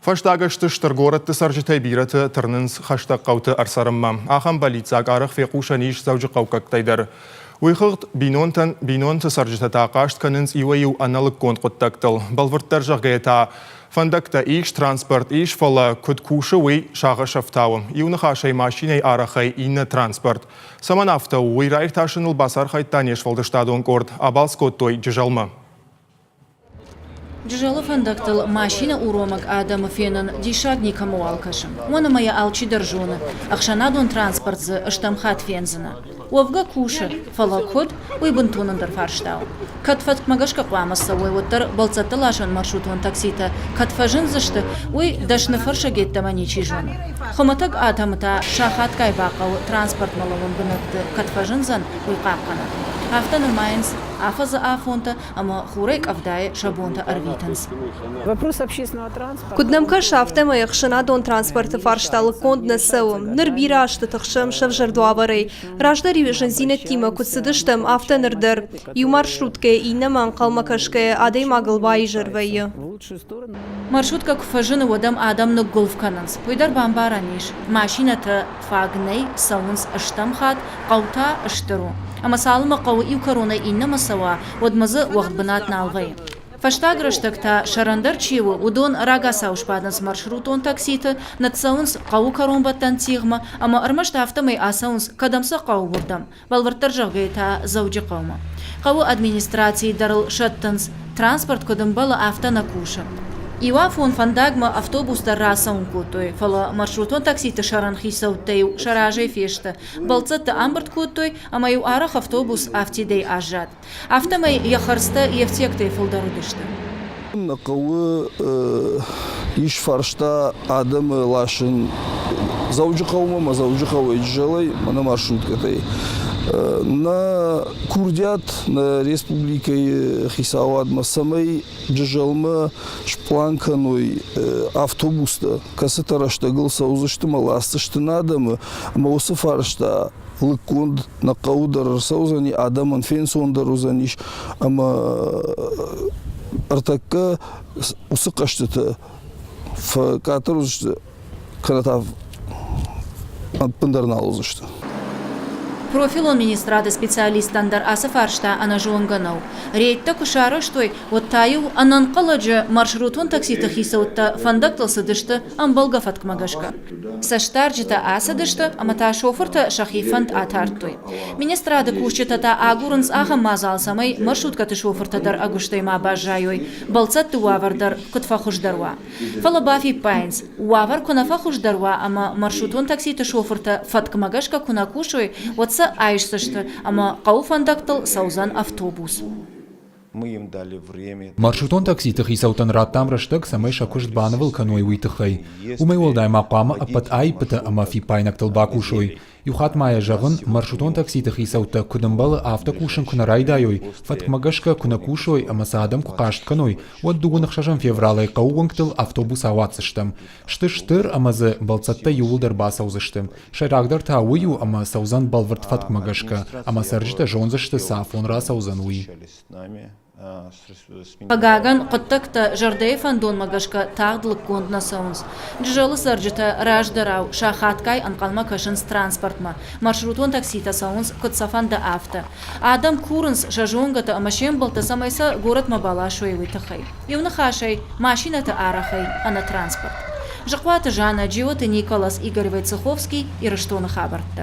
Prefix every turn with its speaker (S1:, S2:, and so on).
S1: Фӕстаг ӕзты стыр горӕтты цӕрджытӕй бирӕты тырнынц хӕстӕг хъӕуты ӕрцӕрынмӕ. Ахӕм бӕллиццаг арӕх фехъусӕн ис дзӕуджыхъӕуккӕгтӕй дӕр. Уый хыгъд бинонтӕн бинонты цӕрджытӕ та хъаст кӕнынц иуӕй-иу ӕнӕлыггонд хъуыддӕгтыл. Бӕлвырддӕр зӕгъгӕйӕ та, фӕндӕгтӕ ис, транспорт ис, фӕлӕ куыд кусы, уый сагъӕс ӕфтауы. Иу ныхасӕй машинӕйы арӕхӕй иннӕ транспорт. Цӕмӕн афтӕ у, уый раиртасыныл бацархайдта не сфӕлдыстадон къорд. Абалц кодтой Джызӕлмӕ.
S2: Джызӕлы фӕндӕгтыл машинӕ уромӕг адӕмы фенын диссаг никӕмӕуал кӕсы. Уымӕн ӕмӕ йӕ алчидӕр зоны, ӕхсӕнадон транспорт дзы стӕм хатт фендзынӕ. Уӕвгӕ кусы, фӕлӕ куыд, уый бынтон ӕндӕр фарста у. Кӕд фӕткмӕ гӕсгӕ хъуамӕ цӕуой, уӕддӕр бӕлццӕтты ласӕн маршрутон такситӕ кӕд фӕзындзысты, уый дӕсны фӕрсӕг йеддӕмӕ ничи зоны. Хуымӕтӕг адӕмы та сахатгай бахъӕуы транспортмӕ лӕууӕн бынӕтты кӕд фӕзындзӕн, уый хъахъхъӕнын. Афтӕ нымайынц афӕдзы афонтӕ ӕмӕ хурӕй къӕвдайы сӕ бонтӕ ӕрвитынц.
S3: Куыд нӕм кӕсы, афтӕмӕй ӕхсӕнадон транспорты фарста лыггонд нӕ цӕуы. Ныр бирӕ азты тыхсӕм сӕвзӕрд уавӕрӕй. Раздӕр-иу зындзинӕдтимӕ куыд цыдыстӕм, афтӕ ныр дӕр. Иу маршруткӕйӕ иннӕмӕ ӕнхъӕлмӕ кӕсгӕйӕ адӕймагыл баизӕр вӕййы.
S2: Маршруткӕ куы фӕзыны, уӕд ӕм адӕм ныггуылф кӕнынц. Уый дӕр бамбарӕн ис. Машинӕтӕ фаг нӕй, цӕуынц стӕм хатт, хъӕу та стыр у. Ӕмӕ цалынмӕ хъӕуы иу кӕронӕй иннӕмӕ цӕуа, уӕдмӕ дзы уӕгъд бынат нал вӕййы. Фӕстаг рӕстӕг та, сӕрӕндӕр чи у, уыдон рагацау сбадынц маршрутон такситы, ныццӕуынц хъӕуы кӕронбӕттӕн тигъмӕ ӕмӕ ӕрмӕст афтӕмӕй ацӕуынц, кӕдӕм сӕ хъӕуы, уырдӕм. Бӕлвырддӕр зӕгъгӕйӕ та Дзӕуджыхъӕумӕ. Хъӕуы администрацийы дӕр ыл сӕттынц, транспорт куыд ӕмбӕлы, афтӕ нӕ кусы. Иу афон фӕндагмӕ автобус дӕр рацӕуын кодтой, фӕлӕ маршрутон такситы сӕрӕн хицӕуттӕ-иу сӕ разӕй фесты, бӕлццӕтты амбырд кодтой ӕмӕ-иу арӕх автобус афтидӕй аззад. Афтӕмӕй йӕ хӕрдзтӕ йе фтиӕгтӕй фылдӕр уыдысты.
S4: Нӕ хъӕуы ис фарста адӕмы ласын Дзӕуджыхъӕумӕ ӕмӕ Дзӕуджыхъӕуӕй Джызӕлӕй мӕнӕ маршруткӕтӕй. Нӕ курдиат нӕ республикӕйы хицауадмӕ, цӕмӕй Джызӕлмӕ сплан кӕной автобустӕ, кӕцытӕ рӕстӕгыл цӕудзысты ӕмӕ ласдзысты нӕ адӕмы, ӕмӕ уыцы фарста лыггонд нӕ хъӕуы дӕр ӕрцӕудзӕни, адӕмӕн фенцондӕр уыдзӕнис ӕмӕ ӕртӕккӕ уыцы хъӕзтытӕ фӕкъаддӕр уыдзысты, кӕнӕ та ӕппындӕр нал уыдзысты.
S2: Профилон министрады специалисттӕн дӕр ацы фарста ӕнӕзонгӕ нӕу. Рейдтӕ куы сарӕзтой, уӕд та-иу ӕнӕнхъӕлӕджы маршрутон такситы хицӕуттӕ фӕндӕгтыл цыдысты ӕмбӕлгӕ фӕткмӕ гӕсгӕ. Цӕстдарджытӕ ацыдысты ӕмӕ та шофыртӕ сӕхи фӕнд атардтой. Министрады кусджытӕ та агурынц ахӕм мадзал, цӕмӕй маршруткӕты шофыртӕ дӕр ӕгуыстӕй ма баззайой, бӕлццӕтты уавӕр дӕр куыд фӕхуыздӕр уа. Фӕлӕ бафиппайынц, уавӕр куы нӕ фӕхуыздӕр уа ӕмӕ маршрутон такситы шофыртӕ фӕткмӕ гӕсгӕ куы нӕ кусой, уӕд сӕ айсдзысты ӕмӕ хъӕуы фӕндӕгтыл цӕудзӕн автобус.
S5: Маршрутон такситы хицӕуттӕн радтам рӕстӕг, цӕмӕй сӕ куыст банывыл кӕной, уый тыххӕй. Уымӕй уӕлдай ма хъуамӕ ӕппӕт аиппытӕ ӕмӕ фиппаинӕгтыл бакусой. Иу хатт ма йӕ зӕгъын, маршрутон такситы хицӕуттӕ куыд ӕмбӕлы, афтӕ кусын куы нӕ райдайой, фӕткмӕ гӕсгӕ куы нӕ кусой ӕмӕ сӕ адӕм куы хъаст кӕной, уӕд дыууын ӕхсӕзӕм февралӕй хъӕуы уынгтыл автобус ауадздзыстӕм. Сты стыр ӕмӕ дзы бӕлццӕттӕ иууылдӕр бацӕудзысты. Сӕйрагдӕр та уый у, ӕмӕ цӕудзӕн бӕлвырд фӕткмӕ гӕсгӕ, ӕмӕ цӕрджытӕ зондзысты, цы афон рацӕудзӕн, уый.
S2: Хъыгагӕн, хъуыддӕгтӕ зӕрдӕйы фӕндонмӕ гӕсгӕ тагъд лыггонд нӕ цӕуынц. Джызӕлы цӕрджытӕ раздӕрау сахатгай ӕнхъӕлмӕ кӕсынц транспортмӕ. Маршрутон такситӕ цӕуынц, куыд сӕ фӕнды, афтӕ. Адӕм курынц сӕ зонгӕтӕ ӕмӕ се мбӕлттӕ, цӕмӕй сӕ горӕтмӕ баласой, уый тыххӕй. Иу ныхасӕй, машинӕты арӕхӕй ӕнӕ транспорт. Зыхъуаты Жаннӕ, Джиоты Николас, Игорь Войцеховский, Ирыстоны хабӕрттӕ.